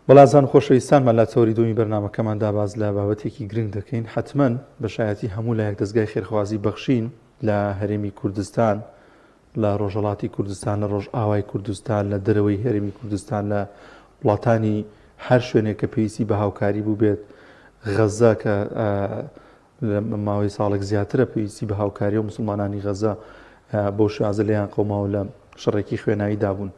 بەڵازان خۆشەویستانمان لە تەوەری دووەمی بەرنامەکەماندا باس لە بابەتێکی گرنگ دەکەین حەتمەن بە شایەتی هەموو لایەک دەزگای خێرخوازی بەخشین لە هەرێمی کوردستان لە ڕۆژهەڵاتی کوردستان لە ڕۆژئاوای کوردستان لە دەرەوەی هەرێمی کوردستان لە وڵاتانی هەر شوێنێک کە پێویستی بە هاوکاری بووبێت غەزە کە لە ماوەی ساڵێک زیاترە پێویستی بە هاوکاری و مسلمانانی غەزە بەو شێوازە لێیان قەوماوە لە شەڕێکی خوێناویدا بوون.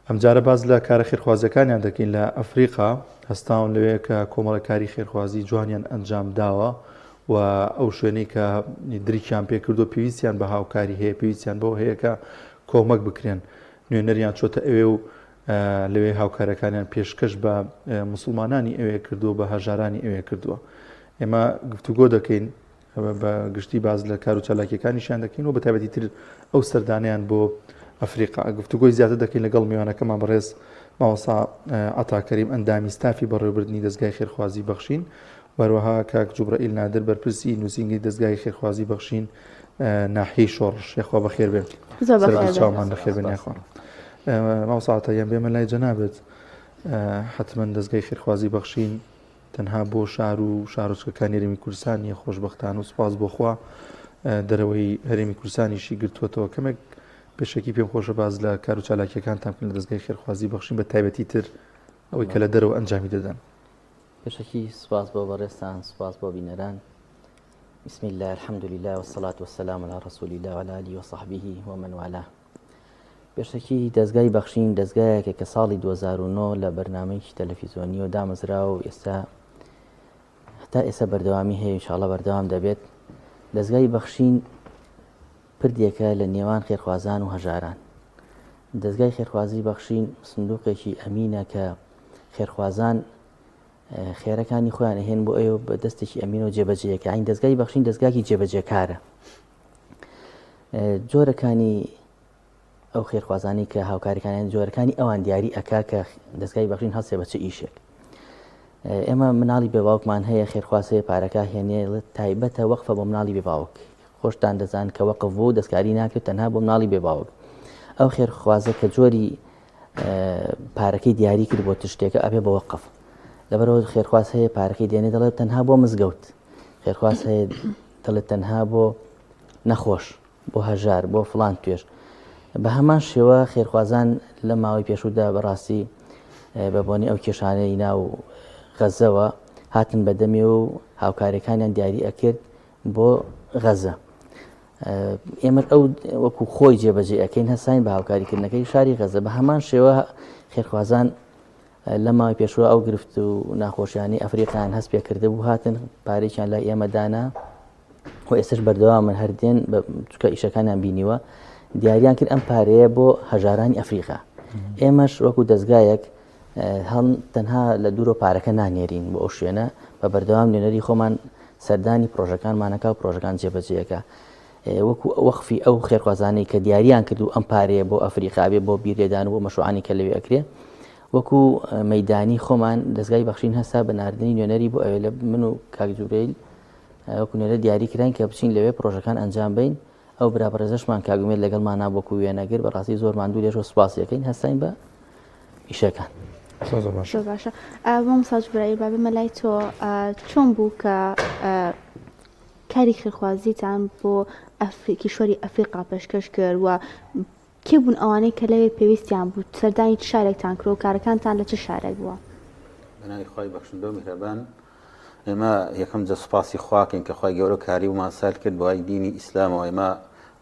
ئەمجارە باس لە کارە خێرخوازیەکانیان دەکەین لە ئەفریقا هەستاون لەوێ کە کۆمەڵە کاری خێرخوازی جوانیان ئەنجام داوە و ئەو شوێنەی کە درکیان پێکردو پێویستیان بە هاوکاری هەیە پێویستیان بەوە هەیە کە کۆمەک بکرێن نوێنەریان چۆتە ئەوێ و لەوێ هاوکارەکانیان پێشکەش بە موسڵمانانی ئەوێ کردووە بە هەژارانی ئەوێ کردووە ئێمە گفتوگۆ دەکەین بە گشتی باز لە کار و چالاکیەکانیشیان دەکەین و بە تایبەتی تر ئەو سەردانیان بۆ ئەفریقا گفتوگۆی زیاتر دەکەین لەگەڵ میوانەکەمان بەڕێز مامۆستا عەتا کەریم ئەندامی ستافی بەڕێوەبردنی دەزگای خێرخوازی بەخشین وەروەها کاک جوبرەئیل نادر بەرپرسی نووسینگەی دەزگای خێرخوازی بەخشین ناحیەی شۆڕش یاخوا بەخێر بێن چاومان بەخێر بێن یاخوا مامۆستا عەتا گیان بێمە لای جەنابت حتمما دەزگای خێرخوازی بەخشین تەنها بۆ شار و شارۆچکەکانی هەرێمی کوردستان نییە خۆشبەختانە و سوپاس بۆ خوا دەرەوەی هەرێمی کوردستانیشی گرتووەتەوە کەمێک پێشەکی پێم خۆشە باز لە کار و چالاکیەکانتان بکەن لە دەزگای خێرخوازی بەخشین بە تایبەتی تر ئەوەی کە لە دەرەوە ئەنجامی دەدەن. پێشەکی سوپاس بۆ بەڕێزتان سوپاس بۆ بینەران بسم الله الحمد لله والصلاة والسلام على رسول الله وعلى آله وصحبه ومن والاه پێشەکی دەزگای بەخشین دەزگایەکە کە ساڵی 2009 لە بەرنمەیەکی تەلەفیزۆنیەوە دامەزرا و ئێستا هەتا ئێستا بەردەوامی هەیە ئینشاءاللە بەردەوام دەبێت دەزگای بەخشین پردێکە لە نێوان خێرخوازان و هەژاران دەزگای خێرخوازی بەخشین سندوقێکی ئەمینە کە خێرخوازان خێرەکانی خۆیان هێن بۆ ئەوێ بە دەستێکی ئەمینەوە جێبەجێەکە ئەین دەزگای بەخشین دەزگاکی جێبەجێکارە جۆرەکانی ئەو خێرخوازانی کە هاوکاریەکانیان جۆرەکانی ئەوان دیاری ئەکا کە دەستگای بەخشین هەڵسێ بە چ ئیشێک ئێمە مناڵی بێ باوکمان هەیە خێرخواز هەیە پارەکە هێنێ تایبەتە وەقفە بۆ مناڵی بێ باوک خۆشتان دەزان کە وەقف بوو دەستکاری ناکرێت تەنها بۆ مناڵی بێ باوک ئەو خێرخوازە کە جۆری پارەکەی دیاری کرد بۆ تشتێکە ئەبێ بە وەقف لەبەرەوە خێرخواز هەیە پارەکەی دێنێ دەڵێت تەنها بۆ مزگەوت خێرخواز هەیە دەڵێت تەنها بۆ نەخۆش بۆ هەژار بۆ فڵان توێژ بە هەمان شێوە خێرخوازان لە ماوەی پێشوودا بەڕاستی بە بۆنی ئەو کێشانەی ناو غەزەوە هاتن بە دەمی و هاوکاریەکانیان دیاری ئەکرد بۆ غەزە ئێمە ئەو وەکو خۆی جێبەجێ ئەەکەین هەساین بە هاوکاریکردنەکەی شاری غەزە بە هەمان شێوە خێرخوازان لە ماوەی پێشوە ئەو گرفت و ناخۆشیانی ئەفریقان هەست پێکردبوو هاتن پارێکیان لای ئێمە دانا و ئێستش بەردەوامن هەر دێن چکە ئیشەکانیان بینیوە دیاریان کرد ئەم پارەیە بۆ هەژارانی ئەفریقا ئێمەش وەکو دەستگایەک هەم تەنها لە دوورۆ پارەکە نانێرین بۆ ئەو شوێنە بە بەردەوام نوێنەری خۆمان سەردانی پرۆژەکانمانەکە و پرۆژەکان جێبەجێەکە وەکو وەخفی ئەو خێرخوازانەی کە دیاریان کرد و ئەم پارەیە بۆ ئەفریقا بێ بۆ بیرێدان و بۆ مەشروعانی کە لەوێ ئەکرێ وەکو مەدانی خۆمان دەستگای بەخشین هەستا بە ناردنی نوێنەری بۆ ئەوێ لە من و کاک جوبرەیل وەکو نوێنەر دیاری کراین کە بچین لەوێ پرۆژەکان ئەنجام بین ئەو برا بەڕێزەشمان کاک ئومێد لەگەڵمانا وەکو وێنەگر بەڕاستی زۆر ماندوو لێش و سوپاسی ئەکەین هەستاین بە ئیشەکان. زۆر زۆر باشە. زۆر باشە مامۆستا جوبرائیل با بێمە لای تۆ چۆن بوو کە کاری خێرخوازیتان بۆ کیشوەری ئەفریقا پێشکەش کرد و کێ بوون ئەوانەی کە لەوێ پێویستیان بوو سەردانی چ شارێکتان کرد و کارەکانتان لە چ شارێک بووە؟ بەناوی خوای بەخشندە و میهرەبان ئێمە یەکەم جە سوپاسی خواکەین کە خوای گەورە کاری ومان سال کرد بەوای دینی ئیسلامەوە ئێمە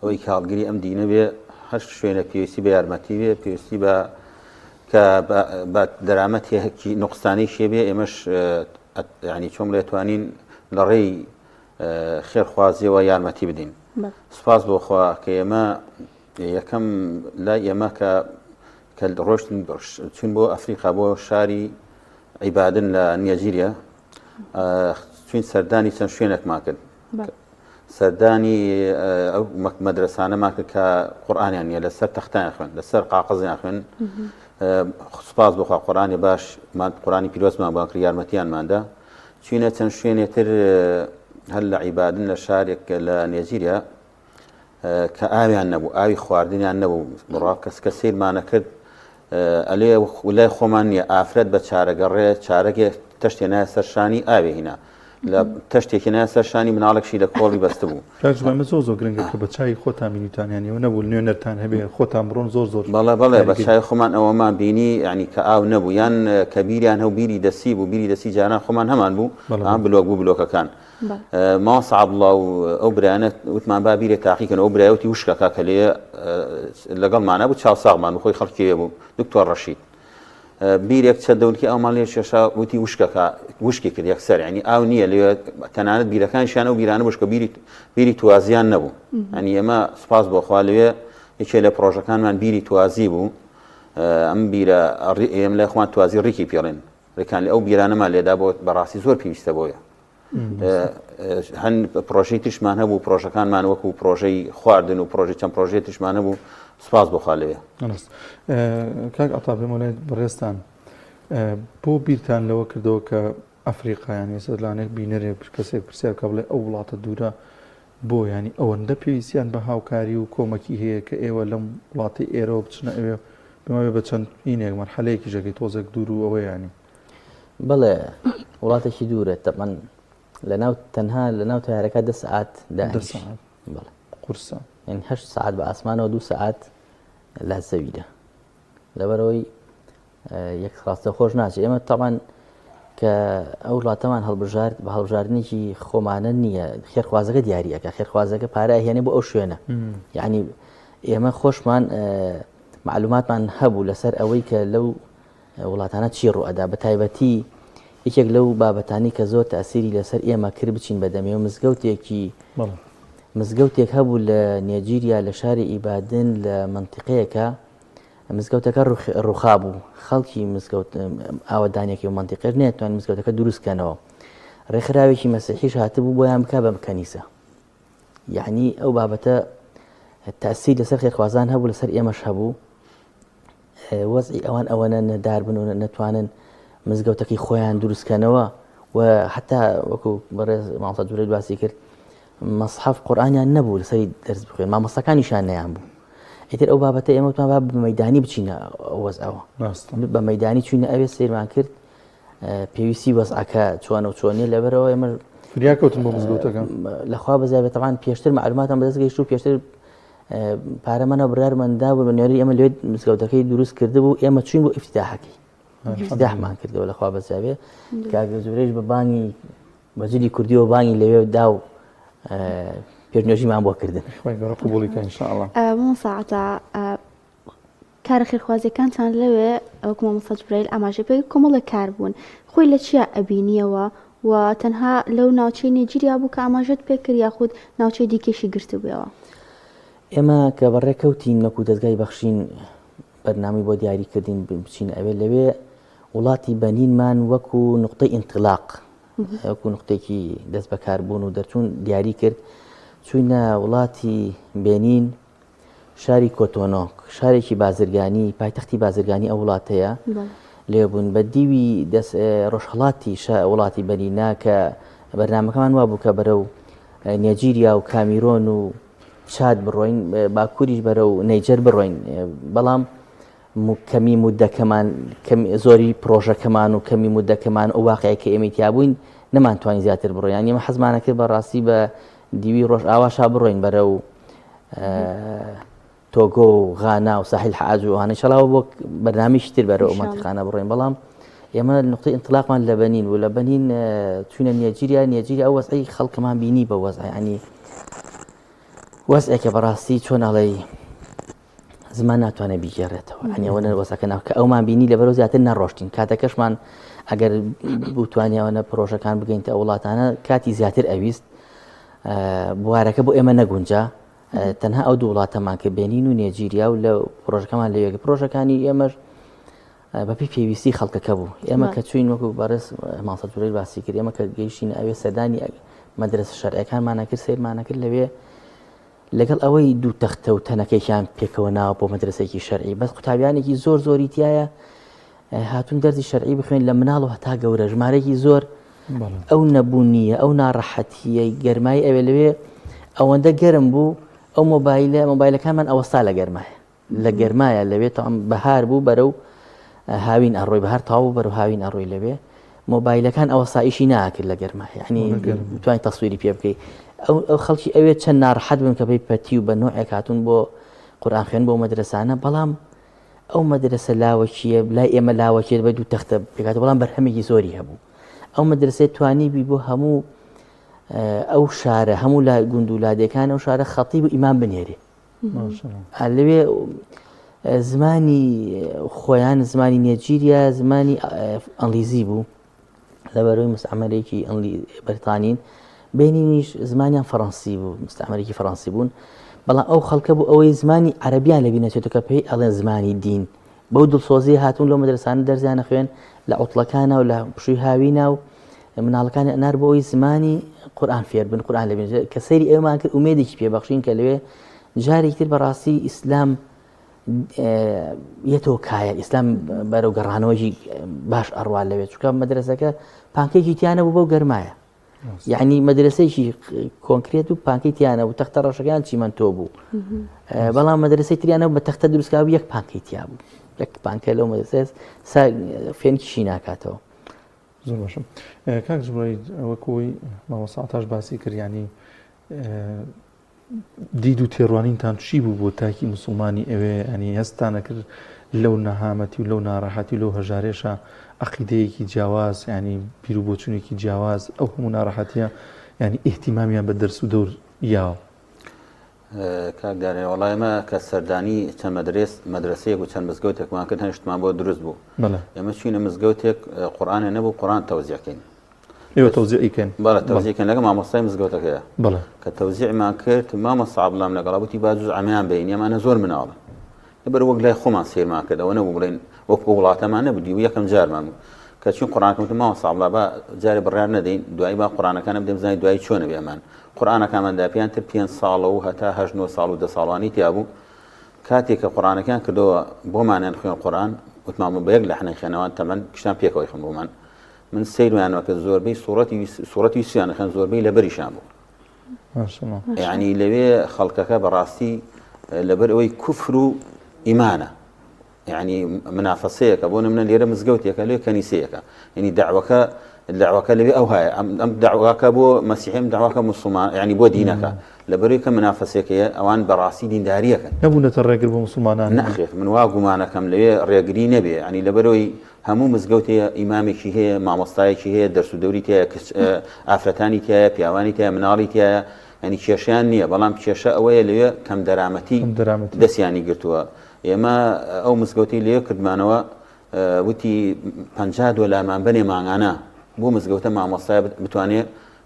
ئەوەی کە هەڵگری ئەم دینە بێ هەر شوێنە پێویستی بە یارمەتی بێ پێویستی بە کە بە دەرامەتێکی نقصانیشێ بێ ئێمەش ینی چۆن لێ توانین لە ڕێی خێرخوازیەوە یارمەتی بدەین سوپاس بۆ خوا کە ئێمە یەکەم لای ئێمە کە کە ڕۆشتن چون بۆ ئەفریقا بۆ شاری عیبادن لە نیەجیریا چوین سەردانی چەند شوێنێکمان کرد سەردانی ئەو مەدرسانەمان کرد کە قورآانیان نیە لەسەر تەختیان خوێن لەسەر قاقزیان خوێن سوپاس بخوا قورآانی باش مان قورآانی پیرۆزمان بۆ کرد یارمەتیانماندا چوینە چەند شوێنێ تر هەر لە عیبادن لە شارێک لە نێجیریا کە ئاویان نەبوو ئاوی خواردنیان نەبوو بڕا کەس کە سیرمانە کرد. ئەلێ لای خۆمان نییە ئافرەت بە چارەگەڕێ چارەگێ تەشتێ نایە سەر شانی ئاوێ هینا لە تەشتێکی نایە سەر شانی مناڵێکشی لە کۆڵی بەستبوو. کاک جومعە ئەمە زۆر زۆر گرنگە کە بە چاوی خۆتان بینیتان یانی ئەوە نەبوو نوێنەرتان هەبێ خۆتان بڕۆن زۆر زۆر بەڵێ بەڵێ بە کاریگەری. چاوی خۆمان ئەوەمان بینی یانی کە ئاو نەبوو یان کە بیریان هەبوو بیری دەستی بوو بیری دەستی جاران خۆمان هەمان بوو بەڵێ ئا بەڵێ. بلۆک بوو بلۆکەکان مامۆستا عەبدوڵا و ئەو برایانە وتمان با بیرێ تاقیکەن ئەو برایە وتی وشکە کاکە لێ لەگەڵمانە بوو چاوساغمان بوو خۆی خەڵکی وێ بوو دکتۆر ڕەشید بیرێک چەند دەونکی ئەومان لێ کێشا وتی وشکەکە وشکی کرد یەکسەر ینی ئاو نییە لێ تەنانەت بیرەکانیشیان ئەو بیرانە بووش کە بیری بیری توازیان نەبوو ئەنی ئێمە سوپاس بۆ خوا لەوێ یەکێ لە پرۆژەکانمان بیری توازی بوو ئەم بیرە ئێم لای خۆمان توازی ڕیکی پێڵێن ڕێکان ئەو بیرانەمان لێدا بۆ بەڕاستی زۆر پێویستە بۆیە هەن پرۆژەی تریشمان هەبوو پرۆژەکانمان وەکو پرۆژەی خواردن و پرۆژەی چەند پرۆژەی تریشمان هەبوو سپاس بۆ خوا لەوێ. کاک عەتا بێمە لای بەڕێزتان بۆ بیرتان لەوە کردەوە کە ئەفریقا یان ئێستا لانێک بینەرێک کەسێک پرسیار کە بڵێ ئەو وڵاتە دوورە بۆ ینی ئەوەندە پێویستیان بە هاوکاری و کۆمەکی هەیە کە ئێوە لەم وڵاتی ئێرەوە بچنە ئەوێ بمەوێ بە چەند هینێک مەرحەلەیەکی ژەکەی تۆزێک دوور و ئەوە ینی بەڵێ وڵاتێکی دوورە تەبەن لە ناو تەنها لە ناو تارەکە دە سعات بەڵێ قورسە یعنی هەشت سعات بە ئاسمانەوە دو سعات لە زەویدا لەبەرەوەی یەک ڕاستە خۆش ناچێت ئێمە تەمان کە ئەو وڵاتەمان هەڵبژارد بە هەڵبژاردنێکی خۆمانە نییە خێرخوازەکە دیاریەکە خێرخوازەکە پارە هێنێ بۆ ئەو شوێنە یعنی ئێمە خۆشمان معلوماتمان هەبوو لەسەر ئەوەی کە لەو وڵاتانە چی ڕوئەدا بە تایبەتی یەکێک لەو بابەتانی کە زۆر تاسیری لەسەر ئێمە کرد بچین بە دەمێ و مزگەوتێکی مزگەوتێک هەبوو لە نێجیریا لە شاری ئیبادن لە منتیقەیەکە مزگەوتەکە ڕوخا بوو خەڵکی مزگەوت ئاوەدانێکی و منتیقێش نێتوان مزگەوتەکە دروستکەنەوە ڕێکخراوێکی مەسیحیش هاتبوو بۆیان بک بە کەنیسە یعنی ئەو بابەتە تاسیر لەسەر خێرخوازان هەبوو لەسەر ئێمەش هەبوو وەزعی ئەوان ئەوەنە نەدار بن و نەتوانن مزگەوتەکەی خۆیان دروستکەنەوە و حتا وەکو بەڕێز مامۆستا جورەی باسی کرد مەسحەف قورئانیان نەبوو لەسەری دەرس بخوێن مامۆستاکانیشان نەیان بوو ئیتر ئەو بابەتە ئێمە وتمان با بە مەدانی بچینە وەزعەوە بە مەدانی چوینە ئەوێ سەیرمان کرد پێویستی وەزعەکە چۆنە و چۆنیە لەبەرەوە ئێمە فریا کەوتن بۆ مزگەوتەکە لەخوا بەزیابێت تەوان پێشتر معلوماتان بەدەست گەیشت و پێشتر پارەمانە بڕارمان دا بوو نوێنەری ئێمە لێ مزگەوتەکەی دروست کردبوو ئێمە چوین بۆ ئیفتتاحەکەی ئیفتتاحمان کردەوە لەخوا بەزیابێ کاک زورەیش بە بانگی بە جلی کوردیەوە بانگی لەوێ دا و پێشنوێژیمان بۆ کردن خوای گەورە قبوڵی کە ان شاء الله. مامۆستا عەتا کارە خێرخوازیەکانتان لەوێ وەک مامۆستا جبرائیل ئاماژەی پێ کۆمەڵێک کار بوون خۆی لە چیا ئەبینیەوە و تەنها لەو ناوچەی نێجیریا بوو کە ئاماژەت پێ کرد یاخود ناوچەی دیکەشی گرتبوویەوە؟ ئێمە کە بەڕێ کەوتین وەکو دەزگای بەخشین بەرنامەی بۆ دیاری کردین بچین ئەوێ لەوێ وڵاتی بەنینمان وەکو نقطەی ئینتلاق وەکو نقطێکی دەست بەکاربوون و دەرچوون دیاری کرد چوینە وڵاتی بێنین شاری کۆتۆنۆ شارێکی بازرگانی پایتەختی بازرگانی ئەو وڵاتەیە لێ بوون بە دیوی ڕۆژهڵاتی وڵاتی بەنینا کە بەرنمەکەمان وا بوو کە بەرەو نێجیریا و کامیرۆن و چاد بڕۆین باکووریش بەرەو نەیجەر بڕۆین بەڵام کەمی مودەکەمان زۆری پرۆژەکەمان و کەمی مودەکەمان ئەو واقعی کە ئێمەی تیابووین نەمانتوانی زیاتر بڕۆین یان ئێمە حەزمانە کرد بە ڕاستی بە دیوی ڕۆژئاواشا بڕۆین بەرەو تۆگۆ و غانا و ساحل حاج و ئەوانەی شەڵاوە بۆ بەرنامەیەکی تر بەرەو ئەو مەنتیقانە بڕۆین بەڵام ئێمە نقطەی ئینتلاقمان لە بەنین و لە بەنین چوینە نێجیریا نێجیریا ئەو وەزعی خەڵکەمان بینی بە وەزع ینی وەزعێکە بەڕاستی چۆن ئەڵێی زمان ناتوانێت بیگێڕێتەوە ئەنی ئەوە وەزعەکە ناو کە ئەومان بینی لەبەرەوە زیاتر نەڕۆشتین کاتەکەشمان ئەگەر بتوانیەوەنە پرۆژەکان بگەینتە ئەو وڵاتانە کاتی زیاتر ئەویست بوارەکە بۆ ئێمە نەگونجا تەنها ئەو دوو وڵاتەمان کە بێنین و نێجیریا و لە پرۆژەکەمان لەوێ پرۆژەکانی ئێمەش بەپی پێویستی خەڵکەکە بوو ئێمە کە چوین وەکو بەڕێز مامۆستا جورەی باسی کرد ئێمە کە گەیشتین ئەوێ سەردانی مەدرسە شەرعەکانمانە کرد سەیرمانە کرد لەوێ لەگەڵ ئەوەی دوو تەختە و تەنەکێکیان پێکەوە ناوە بۆ مەدرسێکی شەرعی بەس قوتابیانێکی زۆر زۆری تایە هاتون دەرزی شەرعی بخوێن لە مناڵ و هەتا گەورە ژمارەیەکی زۆر ئەو نەبوونیە ئەو ناڕەحەتیەی گەرمایی ئەوێ لەوێ ئەوەندە گەرم بوو ئەو مۆبایلە مۆبایلەکانمان ئەوەستا لە گەرمایە لە گەرمایە لەوێ تام بەهار بوو بەرەو هاوین ئەڕۆی بەهار تاو بەرو هاوین ئەڕۆی لەوێ مۆبایلەکان ئەوە سایشی ناکرد لە گەرما یعنی توانین تەسویری پێ بکەی ئەو ئەو خەڵکی ئەوێ چەند ناڕەحەت بن کە بەی پەتی و بە نوعێک هاتوون بۆ قورئان خوێن بۆ مەدرسانە بەڵام ئەو مەدرسە لاوەکیە لای ئێمە لاوەکیە بە دوو تەختە پێکات بەڵام بەرهەمێکی زۆری هەبوو ئەو مەدرسەی توانی بی بۆ هەموو ئەو شارە هەموو لە گوند و لادێکان ئەو شارە خەتیب و ئیمام بنێرێ لەوێ زمانی خۆیان زمانی نێجیریا زمانی ئەنگلیزی بوو لەبەرەوەی مستعمەرێکی بەریتانین بینینیش زمانیان فەڕەنسی بوو مستعمەرێکی فەڕەنسی بوون بەڵام ئەو خەڵکە بوو ئەوەی زمانی عەربیان لەبی نەچێتەوە کە پێی ئەڵێن زمانی دین بەو دڵسۆزی هاتوون لەو مەدرسانە دەرزیانە خوێن لە عوتڵەکانە و لە پشووی هاوینە و مناڵەکانی ئەنار بۆ ئەوی زمانی قورآن فێر بن قورآن لەبین کە سەیری ئەومان کرد ئومێدێکی پێبەخشین کە لەوێ جارێکی تر بەڕاستی ئیسلام یەتەوە کایە ئیسلام بەرەو گەڕانەوەی باش ئەڕوا لەوێ چونکە مەدرسەکە پانکێکی تیانە بوو بەو گەرمایە یعنی مەدرسەیەکی کۆنکرێت و پانکەی تیانە و تەختە ڕەشەکان چیمەنتۆ بوو بەڵام مەدرسەی تریانە بە تەختە دروستکا و یەک پانکەی تیا بوو یەک پانکە لەو مەدرسە فێنکیشی ناکاتەوە زۆر باشم کاک جبرائیل وەکوی مامۆستا عەتاش باسی کرد ینی دید و تێڕوانینتان چی بوو بۆ تاکی موسڵمانی ئەوێ؟ یانی هەستتان ئەکرد لەو نەهامەتی و لەو ناڕەحەتی و لەو هەژارێشا عەقیدەیەکی جیاواز یانی بیر و بۆچوونێکی جیاواز ئەو هەموو ناڕەحەتیە یانی ئیهتیمامیان بە دەرس و دەور یاوە؟ کاک دارێ وەڵا ئێمە کە سەردانی چەند مەدرێس مەدرەسەیەک و چەند مزگەوتێکمان کرد هەن شتمان بۆ دروست بوو ئێمە چوینە مزگەوتێک قورئانێ نەبوو قورئان تەوزیع کەین ئێوە تەوزیعی کەن؟ بەڵێ تەوزیع کەن لەگەڵ مامۆستای مزگەوتەکەیە. بەڵێ. کە تەوزیعمان کرد مامۆستا عەبدوڵام لەگەڵا وتی با جوز عەمەیان بەین ئەمانە زۆر مناڵن. لەبەر وەک لای خۆمان سەیرمان کرد ئەوە نەبوو بڵێین وەک ئەو وڵاتەمان نەبوو دیو یەکەم جارمان بوو. کە چوین قورئانەکەم وتم مامۆستا عەبدوڵا با جارێ بڕیار نەدەین دوایی با قورئانەکانە بدەین بزانین دوایی چۆنە بێ ئەمان. قورئانەکانمان دا پێیان تر پێنج ساڵە و هەتا هەشت نۆ ساڵ و دە ساڵوانی تیا بوو. کاتێک کە قورئانەکەیان کردەوە بۆمانیان خوێن قورئان وتمان بە یەک لەحنەی خوێنەوان تەمەن گشتان پێکەوەی خوێن بۆمان. من سەیرمیان وەکە زۆربەی سوڕەتی سوڕەتی یوسفیان خوێند زۆربەی لەبەریشان بوو یعنی لەوێ خەڵکەکە بەڕاستی لەبەر ئەوەی کوفر و ئیمانە یعنی منافەسەیەکە بۆ نمونە لێرە مزگەوتێکە لێ کەنیسەیەکە یعنی داوەکە داوەکە لەوێ ئەو هەیە ئەم ئەم داواکە بۆ مەسیحیم داواکە مسلمان یعنی بۆ دینەکە لەبەرەوەی کە منافەسێکەیە ئەوان بەڕاستی دینداریەکەن نەبوونەتە ڕێگر بۆ مسلمانان نەخێر من وا گومانەکەم لەوێ ڕێگری نەبێ ینی لەبەرەوەی هەموو مزگەوتێ ئیمامێکی هەیە، مامۆستایەکی هەیە، دەرس و دەوری تیایە، کچ ئافرەتانی تیایە، پیاوانی تیایە، مناڵی تیایە، یانی کێشەیان نییە، بەڵام کێشە ئەوەیە لەوێ کەمدەرامەتی کەمدەرامەتی. دەستیانی گرتووە. ئێمە ئەو مزگەوتەی لەوێ کردمانەوە وتی 50 دۆلارمان بەنێ مانگانە بۆ مزگەوتە مامۆستای بتوانێ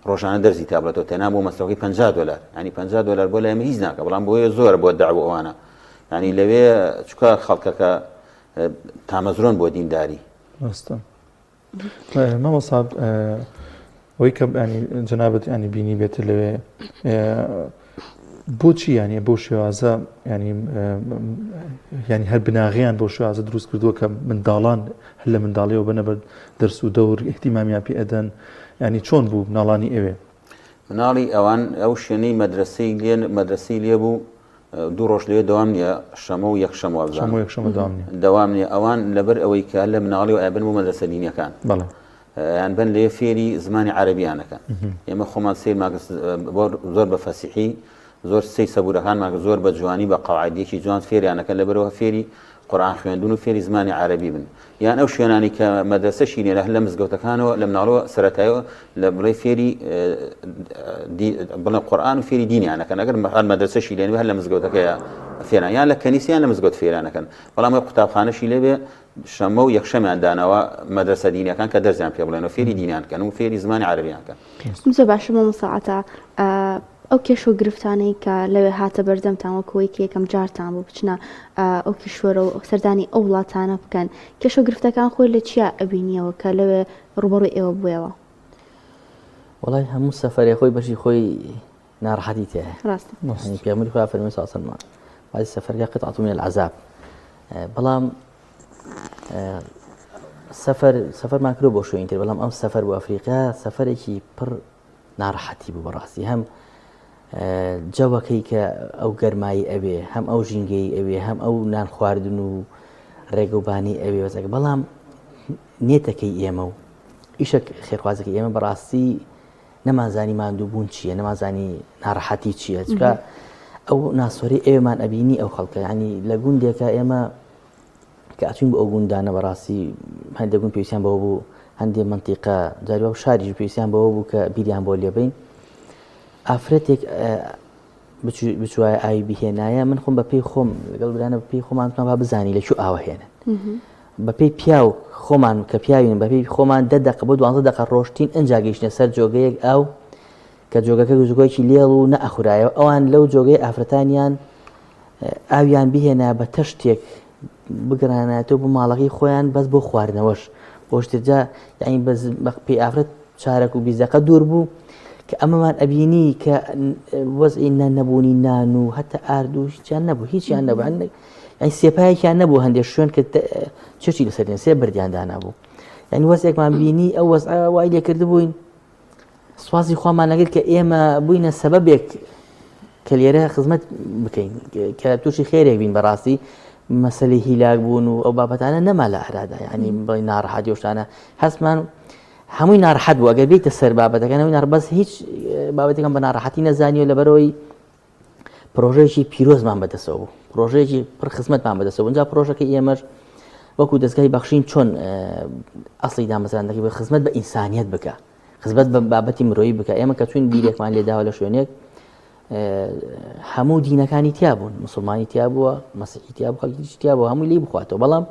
ڕۆژانە دەرزی تا بڵێتەوە تەنها بۆ مەسرەفەکەی 50 دۆلار ینی 50 دۆلار بۆ لای ئێمە هیچ ناکە بەڵام بۆیە زۆرە بۆ دەعوە ئەوانە ینی لەوێ چکە خەڵکەکە تامەزرۆن بۆ دینداری. ڕاستە مامۆستا ئەوەی کە ینی جەنابەت ینی بینی بێت لەوێ بۆچی ینی بۆ شێوازە ینی ینی هەر بناغیان بۆ شێوازە دروست کردووە کە منداڵان هەر لە منداڵیەوە بنە بەر دەرس و دەور احتیمامیان پێ ئەدەن ینی چۆن بوو مناڵانی ئەوێ مناڵی ئەوان ئەو شوێنەی مەدرسەی لێ مەدرسەی لێ بوو دوو ڕۆژ لەوێ دەوام نییە شەمە و یەکشەم وابزانم شەمە و یەکشەمە دەوام نییە دەوام نییە ئەوان لەبەر ئەوەی کە لە مناڵی و ئەبن بۆ مەدرسە دینیەکان بەڵێ یان بن لێ فێری زمانی عەرەبیانەکەن ئێمە خۆمان سەیرمان کرد زۆر بە فەسیحی زۆر سەی سەبورەکانمان کرد زۆر بە جوانی بە قەواعدێکی جوان فێریانەکەن لەبەرەوە فێری قورئان خوێندن و فێری زمانی عەرەبی بن یان ئەو شوێنانی کە مەدرەسەشی نیە لە مزگەوتەکانەوە لە مناڵەوە سەرەتایەوە لە بڵێ فێری بڵێ قورئان و فێری دینیانەکەن ئەگەر هەر مەدرەسەشی لێن هەر لە مزگەوتەکەیە فێران یان لە کەنیسیان لە مزگەوت فێرانەکەن بەڵام ئەو قوتابخانەشی لێبێ شەمە و یەکشەمیان داناوە مەدرەسە دینیەکان کە دەرزیان پێ بڵێن و فێری دینیان کەن و فێری زمانی عەرەبیان کەن. زۆر باشە مامۆستا عەتا ئەو کێشە و گرفتانەی کە لەوێ هاتە بەردەمتان وەک ئەوەی کە یەکەم جارتان بوو بچنە ئەو کیشوەرە و سەردانی ئەو وڵاتانە بکەن کێشە و گرفتەکان خۆی لە چیا ئەبینیەوە کە لەوێ ڕووبەڕووی ئێوە بوویەوە؟ وەڵای هەموو سەفەرێ خۆی بەشی خۆی ناڕەحەتی تێیە ڕاستە یعنی پێغەمبەری خوا فەرمی صلی الله علیه و سلم بعضی سەفەرگە قطعة من العذاب بەڵام سەفەر سەفەرمان کرد بۆ شوێنی تر بەڵام ئەم سەفەر بۆ ئەفریقا سەفەرێکی پڕ ناڕەحەتی بوو بەڕاستی هەم جەوەکەی کە ئەو گەرمایی ئەوێ هەم ئەو ژینگەی ئەوێ هەم ئەو نان خواردن و ڕێگەوبانی ئەوێ وەزەکە بەڵام نێتەکەی ئێمە و ئیشە خێرخوازەکەی ئێمە بەڕاستی نەمانزانی ماندووبوون چییە نەمانزانی ناڕەحەتی چییە چکە ئەو ناسۆری ئێوەمان ئەبینی ئەو خەڵکە ینی لە گوندێکە ئێمە کە ئەچوین بۆ ئەو گوندانە بەڕاستی هەندێک گوند پێویستیان بەوە بوو هەندێک منتیقە جاری وە شاریش پێویستیان بەوە بوو کە بیریان بۆ لێبین ئافرەتێک بچوایە ئاوی بهێنایە من خۆم بە پێی خۆم لەگەڵ برانە بە پێی خۆمان با بزانی لە کوێ ئاوە هێنن بە پێی پیاو خۆمان کە پیاوین بە پێی خۆمان دە دەقە بۆ دوانزە دەقە ڕۆشتین ئەنجا گەیشتە سەر جۆگەیەک ئاو کە جۆگەکە جۆگەیەکی لێڵ و نەئەخورایەوە ئەوان لەو جۆگەی ئافرەتانیان ئاویان بهێنا بە تەشتێک بگەڕانایەتەوە بۆ ماڵەکەی خۆیان بەس بۆ خواردنەوەش بۆ شترجا یعنی بەس پێی ئافرەت چارەک و بیزەقە دوور بوو کە ئەمەمان ئەبینی کە وەزعی نە نەبوونی نان و هەتا ئارد و هیچیان نەبوو هیچیان نەبوو یعنی سێپایەکیان نەبوو هەندێک شوێن کە چێچی لەسەر سێ بردیان دانابوو یعنی وەزێکمان بینی ئەو وەزعە وای لێکردبووین سوپاسی خوامان نەکرد کە ئێمە بووینە سەبەبێک کە لێرە خزمەت بکەین کە تووشی خێرێک بین بەڕاستی مەسەلی هیلاک بوون و ئەو بابەتانە نەما لە ئارادا ینی بڵی ناڕەحەتی و شتانە هەستمان هەمووی ناڕەحەت بوو ئەگەر بیتە سەر بابەتەکان هەمووی ناڕ بەس هیچ بابەتەکەم بە ناڕەحەتی نەزانیوە لەبەرەوەی پرۆژەیەکی پیرۆزمان بەدەستەوە بوو پرۆژەیەکی پڕ خزمەتمان بەدەستەوە بوو جا پرۆژەکەی ئێمەش وەکو دەستگای بەخشین چۆن ئەسڵی دامەزراندنەکەی بە خزمەت بە ئینسانیت بکە خزمەت بە بابەتی مرۆیی بکە ئێمە کە چوین بیرێکمان لێداوە لە شوێنێک هەموو دینەکانی تیا بوون مسلمانی تیا بووە مەسیحی تیا بوو خەڵکی تیا بوو هەمووی لی بخواتەوە بەڵام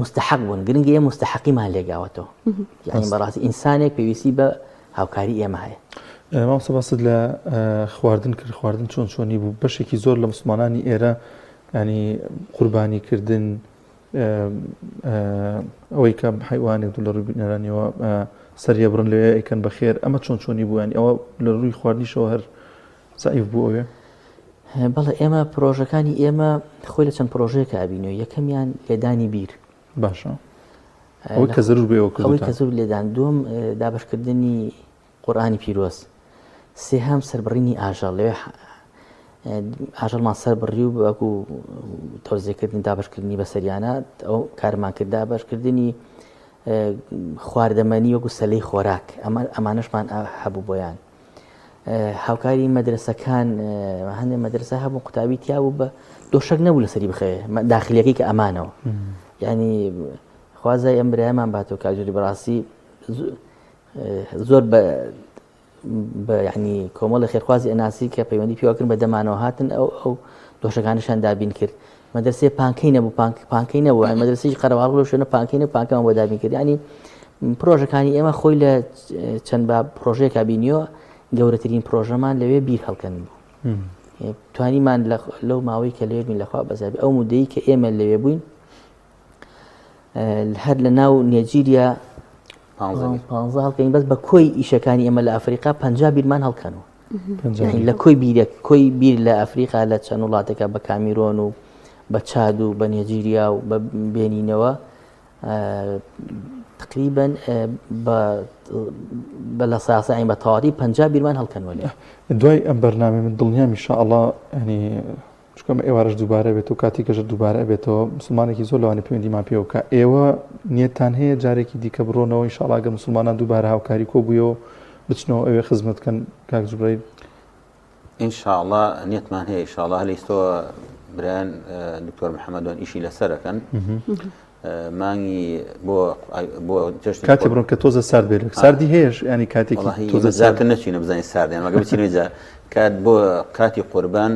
مستحق بوون گرنگە ئێمە مستحقیمان لێگاوەتەوە یعنی بەڕاستی ئینسانێک پێویستی بە هاوکاری ئێمە هەیە. مامۆستا باست لە خواردن کرد خواردن چۆن چۆنی بوو بەشێکی زۆر لە مسلمانانی ئێرە ینی قوربانی کردن ئەوەی کە حیوانێک دوو لە ڕووی بینەرانیەوە سەریە بڕن لەوێ ئەیکەن بەخێر ئەمە چۆن چۆنی بوو ینی ئەوە لە ڕووی خواردنیشەوە هەر زەعیف بوو ئەوێ؟ بەڵێ ئێمە پرۆژەکانی ئێمە خۆی لە چەند پرۆژەیەکە ئەبینەوە یەکەمیان لێدانی بیر باشە ئەوەی کە زەرور بێ ئەوەی کە زەرور لێدان دووەم دابشکردنی قورئانی پیرۆز سێهەم سەربڕینی ئاژەڵ لەوێ ئاژەڵمان سەر بڕی و وەکو تەوزێکردنی دابشکردنی بەسەریانە ئەو کارمان کرد دابشکردنی خواردەمەنی وەکو سەلەی خۆراک ئەمە ئەمانەشمان هەبوو بۆیان هاوکاری مەدرسەکان هەندێک مەدرسە هەبوو قوتابی تیا بوو بە دۆشەک نەبوو لەسەری بخەوێ داخلیەکەی کە ئەمانەوە ینی خوازای ئەم برایمان باتەوە کاجوری بەڕاستی زۆر بە بە ینی کۆمەڵی خێرخوازی ئەناسی کە پەیوەندی پیوەکردن بە دەمانەوە هاتن ئەو ئەو دۆشەکانیشان دابین کرد مەدرسەی پانکەی نەبوو پانک پانکەی نەبوو یانی مەدرسەی قەرەباڵغ لەو شوێنە پانکەی نەبوو پانکەمان بۆ دابین کرد یانی پرۆژەکانی ئێمە خۆی لە چەند با پرۆژەیەکا بینیوە گەورەترین پرۆژەمان لەوێ بیر هەڵکەن بوو توانیمان لەو ماوەی کە لەوێ بین لەخوا بەزابی ئەو مدەی کە ئێمە لەوێ بووین هەر لە ناو نێجیریا پ هەڵکەین بەس بە کۆی ئیشەکانی ئێمە لە ئەفریقا پ بیرمان هەڵکەنەوە لە کۆی بیرێک کۆی بیر لە ئەفریقا لە چەند وڵاتێکە بە کامیرۆن و بە چاد و بە نێجیریا و بە بێنینەوە تقریبا بە لە ساسەین بە تەواتی پ بیرمان هەڵکەنەوە لێ دوای ئەم بەرنامەی من دڵنیام ان شاء الله ینی چونکە ئەمە ئێوارەش دووبارە بێت و کاتی گەشت دووبارە ئەبێتەوە مسلمانێکی زۆر لەوانەیە پەیوەندیمان پێوە بکا ئێوە نیەتتان هەیە جارێکی دیکە بڕۆنەوە ان شاء الله گەر مسلمانان دووبارە هاوکاری کۆبوویەوە بچنەوە ئەوێ خزمەت بکەن کاک جوبرائیل؟ ان شاء الله نیەتمان هەیە ان شاء الله هەر ئیستۆ برایان دکتۆر محەممەدوان ئیشی لەسەر ئەکەن مانگی بۆ بۆ جەژنی کاتێ بڕۆن کە تۆزە سارد بێت ساردی هەیەش ینی کاتێکی تۆزە زیاتر نەچینە بزانین ساردیان مەگە بچینەوە جا کات بۆ کاتی قوربان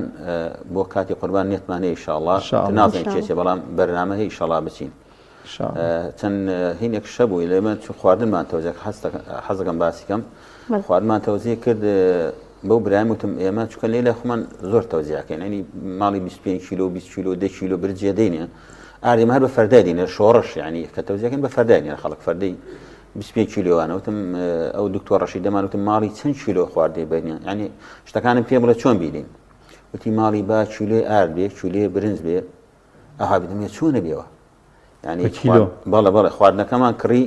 بۆ کاتی قوربان نیەتمان هەیە ئینشاءڵڵا نازانین چێ بەڵام بەرنامە هەیە ئینشاءڵڵا بچین چەند هینێک شەبووی لێمە چ خواردنمان تەوزێک حەزەکەم باسی کەم خواردمان تەوزیع کرد بەو برایم وتم ئێمە چکە لێ لە خۆمان زۆر تەوزیعکەین ینی ماڵی 25 کیلۆ 20 کیلۆ 10 کیلۆ برجێ دێنێ ئاردی هەر بە فەردای دینە شۆڕش ینی کە تەوزیعەکەن بە فەردای دینە خەڵک فەردەی 25 کیلۆوانە وتم ئەو دکتۆر ڕەشید دەمان وتم ماڵی چەند کیلۆ خواردێ بینیان ینی شتەکانم پێ بڵێ چۆن بیدەین وتی ماڵی با کیلۆی ئارد بێ کیلۆی برنج بێ ئەها بدەمێ چۆنە بێەوە ینی بەڵێ بەڵێ خواردنەکەمان کڕی.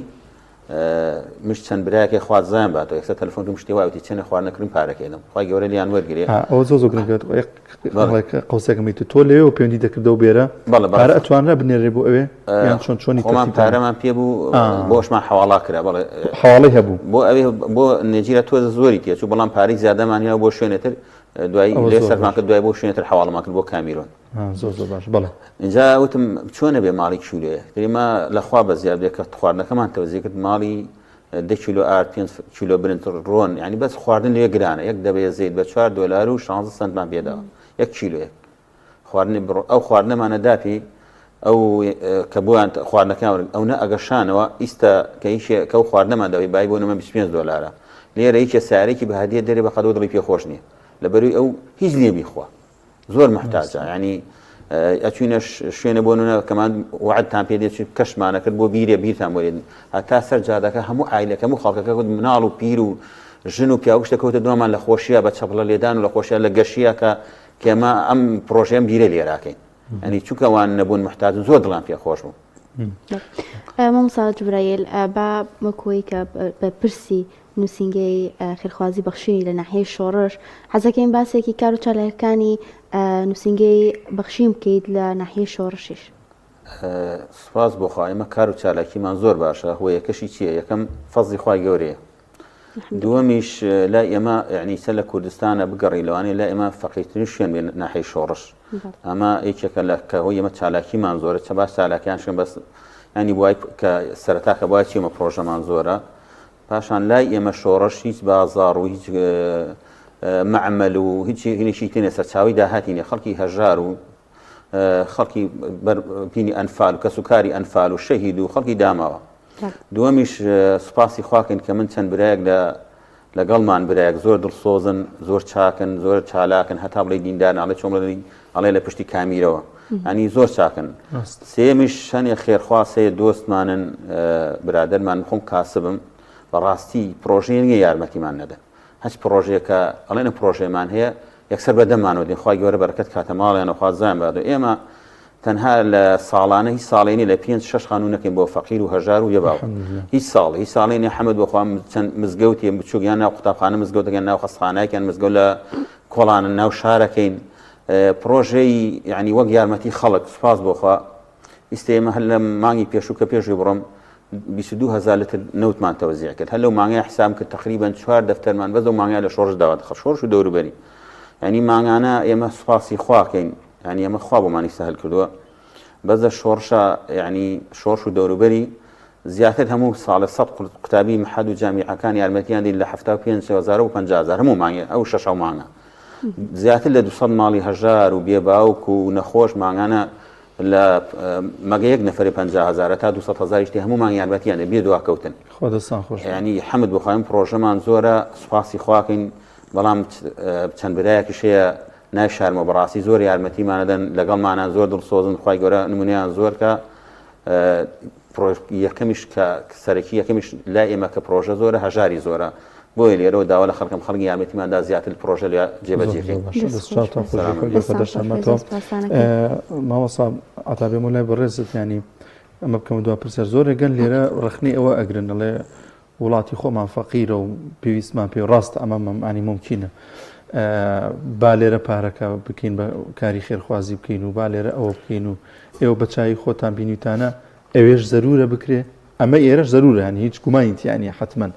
مش چەند برایەکەی خوا زیان باتەوە یەکسەر تەلەفۆن کردم شتی وای وتی چەنێ خواردنە کردم پارەکەی دەم خوای گەورە لیان وەرگرێ ئەوە زۆر زۆر گرنگە قوسێکم بیت تۆ لەوێ پەیوەندی دەکردەوە بێرە بەڵێ پارە ئەتوانرا بنێرێ بۆ ئەوێ یان چۆن چۆنی خۆمان پارەمان پێ بوو بۆشمان حواڵا کرا بەڵێ حواڵی هەبوو بۆ ئەوێ بۆ نێجیرە تۆ زۆری تێچوو بەڵام پارەی زیادەمان هەیە بۆ شوێنێتر دوای لێ سەرمان کرد دوای بۆ شوێنێتر حواڵمان کرد بۆ کامیرۆن زۆر زۆر باش بەڵێ اینجا وتم چۆنە بێ ماڵی کیلۆیە دەریما لەخوا بە زیاد بێ کە خواردنەکەمان تەوزیع کرد ماڵی دە کیلۆ ئارد پێنج کیلۆ برنج ڕۆن یعنی بەس خواردن لێ گرانە یەک دەبێ زەیت بە 4 دلار و 16 سنتمان پێداوە یەک کیلۆیەک خواردنی بڕ ئەو خواردنەمانە داپی ئەو کە بۆیان خواردنەکان ئەو نە ئەگەشانەوە ئیستا کە هیچ کە ئەو خواردنەمان داوی بای بۆ نمە 25 دلارە لێرە یەکێ سارێکی بە هەدیە دەرێ بە قەدۆ دڵی پێ خۆش نییە لەبەروی ئەو هیچ نییە بیخوا زۆر محتاجە ینی ئەچوینە شوێنە بۆ نونە کەمان وعدتان پێ دێت کەشمانە کرد بۆ بیرێ بیرتان بۆ هەتا سەر جادەکە هەموو ئایلەکەم و خەڵکەکە گوت مناڵ و پیر و ژن و پیاوشتە کەوتە دوامان لە خۆشیە بە چەپڵە لێدان و لە خۆشیە لە گەشیە کە کێمە ئەم پرۆژەیەم بیرە لێراکەین ئەنی چونکە وان نەبوون محتاج زۆر دڵیان پێ خۆش بوو. مامۆستا جوبرایل با وەکوەی کە بە پرسی نووسینگەی خێرخوازی بەخشینی لە ناحیەی شۆڕش حەزەکەین باسێکی کار و چالاکەکانی نووسینگەی بەخشین بکەیت لە ناحیەی شۆڕشیش. سوپاس بۆ خوا ئێمە کار و چالاکیمان زۆر باشە هۆیەکەشی چییە یەکەم فەزی خوای گەورەیە دووەمیش لای ئێمە یعنی چە لە کوردستانە بگەڕی لەوانەیە لای ئێمە فەقیرترین شوێن بێ ناحیەی شۆڕش ئەمە یەکێکە لە کە هۆی ئێمە چالاکیمان زۆرە چە باش چالاکیان شوێن بەس ینی وای کە سەرەتا کە وای چیمە پرۆژەمان زۆرە پاشان لای ئێمە شۆڕش هیچ بازاڕ و هیچ معمل و هیچ هینێکی تێنێ سەرچاوی داهاتی نیە خەڵکی هەژار و خەڵکی بینی ئەنفال و کەسوکاری ئەنفال و شەهید و خەڵکی داماوە دووەمیش سوپاسی خواکەین کە من چەند برایەک لە لەگەڵمان برایەک زۆر دڵسۆزن زۆر چاکن زۆر چالاکن هەتا بڵێ دیندار ناڵێ چۆن بڵێ ئەڵێ لە پشتی کامیرەوە ئەنی زۆر چاکن سێمیش شەنێ خێرخوا سێ دۆستمانن برادەرمان خۆم کاسبم بەڕاستی پرۆژەیە نیە یارمەتیمان نەدەن هەچ پرۆژەیەکە ئەڵێن پرۆژەمان هەیە یەکسەر بە دەمانەوە دێن خوای گەورە بەرەکەت کاتە ماڵیان و خوا زیان بات و ئێمە تەنها لە ساڵانە هیچ ساڵێ نیە لە پێنج شەش خانوو نەکەین بۆ فەقیر و هەژار و بێباو هیچ ساڵ هیچ ساڵێ نیە حەمد بۆ خوا چەند مزگەوتی بچوک یان ناو قوتابخانە مزگەوتەکەن ناو خەستخانەیەکیان مزگەوت لە کۆڵانە ناو شارەکەین پرۆژەی یعنی وەک یارمەتی خەڵک سوپاس بۆ خوا ئیستا ئێمە هەر لە مانگی پێشوو کە پێشوی بڕۆم 22 هزار لتر نەوتمان تەوزیع کرد هەر لەو مانگەیە حساب کرد تقریبا چوار دەفتەرمان بەس لەو مانگەیە لە شۆڕش داوا دەخەر شۆڕش و دەوروبەری یعنی مانگانە ئێمە سوپاسی خواکەین یعنی ئێمە خوا بۆمانی سەهل کردووە بەس لە شۆڕشە یعنی شۆڕش و دەوروبەری زیاتر هەموو ساڵە سە قوتابی محەد و جامیعەکان یارمەتیان دین لە 75 هزار و 50 هزار هەموو مانگێ ئەو شەش مانگە زیاتر لە 200 ماڵی هەژار و بێباوک و نەخۆش مانگانە لە مەگە یەک نەفەرێ 50 هەزارە تا 200 هەزاریش تێ هەموو مانگ یارمەتیان دێ بێ دواکەوتن. خوا دەستان خۆش بێت. یانی حەمد بۆ خوا ئێمە پڕۆژەمان زۆرە سوپاسی خواکەین بەڵام چەند برایەکیش هەیە نایشارمەوە بەڕاستی زۆر یارمەتیمان ئەدەن لەگەڵمانان زۆر دڵسۆزن خوای گەورە نمونەیان زۆر کە یەکەمیش کە سەرەکی یەکەمیش لای ئێمە کە پرۆژە زۆرە هەژاری زۆرە بۆیە لێرەوە داوا لە خەڵکم خەڵکی یارمەتیماندا زیاتر پرۆژە لێ جێبەجێکەین مامۆستا عەتا بێمە لای بەڕێزت ینی ئەمە بکەمە دوا پرسیار زۆرێک گەن لێرە ڕخنەی ئەوە ئەگرن ئەڵێ وڵاتی خۆمان فەقیرە و پێویستمان پێ ڕاست ئەمە مەمانی ممکنە با لێرە پارەکە بکەین بە کاری خێرخوازی بکەین و با لێرە ئەوە بکەین و ئێوە بە چاوی خۆتان بینیتانە ئەوێش زەرورە بکرێ ئەمە ئێرەش زەرورە یانی هیچ گومانی تیا نیە حەتمەن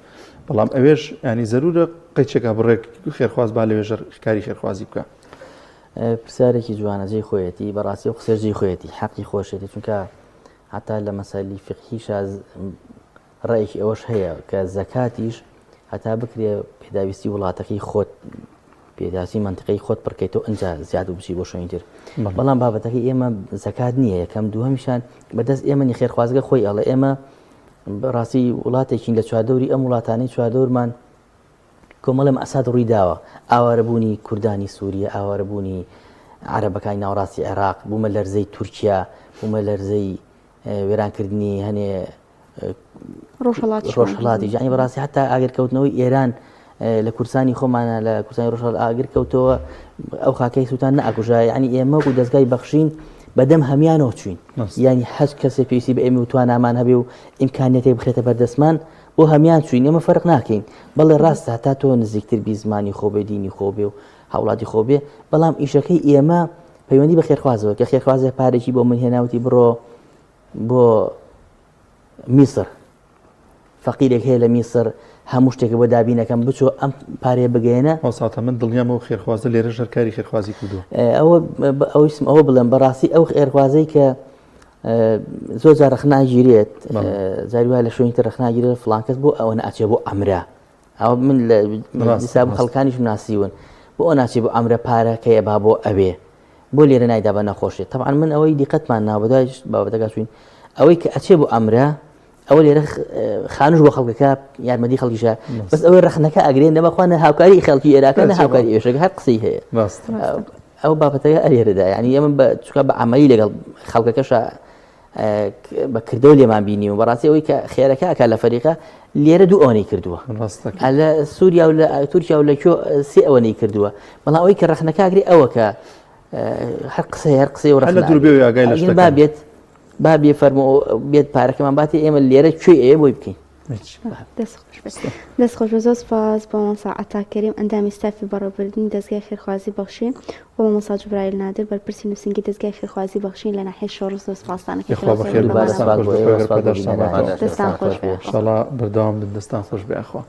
بەڵام ئەوێش ینی زەرورە قەیچێکا بڕێک خێرخواز با لەوێژ کاری خێرخوازی بکە. پرسیارێکی جوانە جێی خۆیەتی بەڕاستی و قسەش جێی خۆیەتی حەقی خۆشێتی چونکە حتا لە مەسەلی فقهیشا ڕێکی ئەوەش هەیە کە زەکاتیش هەتا بکرێ پێداویستی وڵاتەکەی خۆت پێداویستی مەنتیقەی خۆت پڕکەیتەوە ئەجا زیاد و بچی بۆ شوێنی تر بەڵام بابەتەکەی ئێمە زەکات نییە یەکەم دووهەمیشان بەدەست ئێمە نی خێرخوازگە خۆی ئەڵێ ئێمە بەڕاستی وڵاتێکین لە چواردەوری ئەم وڵاتانەی چواردەورمان کۆمەڵێ مەسات ڕووی داوە ئاوارەبوونی کوردانی سووریە ئاوارەبوونی عەرەبەکانی ناوەڕاستی عێراق بوومە لەرزەی تورکیا بوومە لەرزەی وێرانکردنی هەنێ ڕۆژهەڵاتی جانی بەڕاستی حتا ئاگرکەوتنەوەی ئێران لە کوردستانی خۆمانە لە کوردستانی ڕۆژهەڵات ئاگر کەوتەوە ئەو خاکەی سووتان نەئکوژا یعنی ئێمە و دەستگای بەخشین بەدەم هەمیانەوە چوین یانی هەر کەسێ پێویستی بە ئێمە و توانامان هەبێ و ئیمکانیەتێک بخرێتە بەردەستمان بۆ هەمیان چوین ئێمە فەرق ناکەین بەڵێ ڕاستە هەتا تۆ نزیکتر بی زمانی خۆ بێ دینی خۆ بێ و هاوڵاتی خۆ بێ بەڵام ئیشەکەی ئێمە پەیوەندی بە خێرخوازەوە کە خێرخوازێ پارێکی بۆ من هێناوتی بڕۆ بۆ میسر فەقیرێک هەیە لە میسر هەموو شتێکە بۆ دابینەکەم بچۆ ئەم پارەیە بگەێنە. مامۆستا تەمەن دڵنیام ئەو خێرخوازە لێرەش هەر کاری خێرخوازی کردووە. ئەوە ئەویسم ئەوە بڵێم بەڕاستی ئەو خێرخوازەی کە زۆر جار ڕەخناگیرێت جاری وایە لە شوێنی تر ڕەخناگیرێت فڵان کەس بۆ ئەوە ناچێ بۆ ئەمرە ئەوە من لە حساب خەڵکانیش ناسیون بۆ ئەو ناچێ بۆ ئەمرە پارەکەیە با بۆ ئەوێ بۆ لێرە نایدا بە نەخۆشی طبعا من ئەوەی دیقەتمان ناوە بەدوای بابەتەکە چوین ئەوەی کە ئەچێ بۆ ئەمرە ئەوە لێرە خانوش بۆ خەڵکەکە یارمەتی خەڵکیشە بەس ئەوەی ڕەخنەکە ئەگرێن نەبەخوا نە هاوکاری خەڵکی ئێراقە نە هاوکاری ئێشەکە هەر قسەی هەیە ئەو بابەتەکە ئەلێرەدا یعنی ئێمە بە چکە بە عملی لەگەڵ خەڵکەکەشە بە کردەوە لێمان بینی و بەڕاستی ئەوەی کە خێرەکە ئەک لە فەریقە لێرە دوو ئەوەی کردووە لە سووریا و لە تورکیا و لە کوێ سێ ئەوەی کردووە بەڵام ئەوەی کە ڕەخنەکەگری ئەوە کە هەر قسەی هەر قسەی و ڕەخنە دوور بێ ئاگای لە با بێت با بێ فەرموو بێت پارەکەمان باتێ ئێمە لێرە کوێ ئەیە بۆی بکەین. دەست خۆش بێت. دەست خۆش بێت زۆر سپاس بۆ مامۆستا عەتا کەریم ئەندامی ستافی بەڕێوەبردنی دەزگای خێرخوازی بەخشین و مامۆستا جوبرائیل نادر بەرپرسی نووسینگەی دەزگای خێرخوازی بەخشین لە ناحیەی شۆڕش زۆر سپاستان ئەکەین یاخوا بەخێر بن دووبارە دەستان سپاس خۆش بۆ بێ ئێوە خوا سپاس بۆ پاداشتان بینەرانیش باتەوە دەستان دەستان خۆش خۆش بێ بێ ئینشاڵا بەردەوام بن دەستان خۆش بێ یاخوا.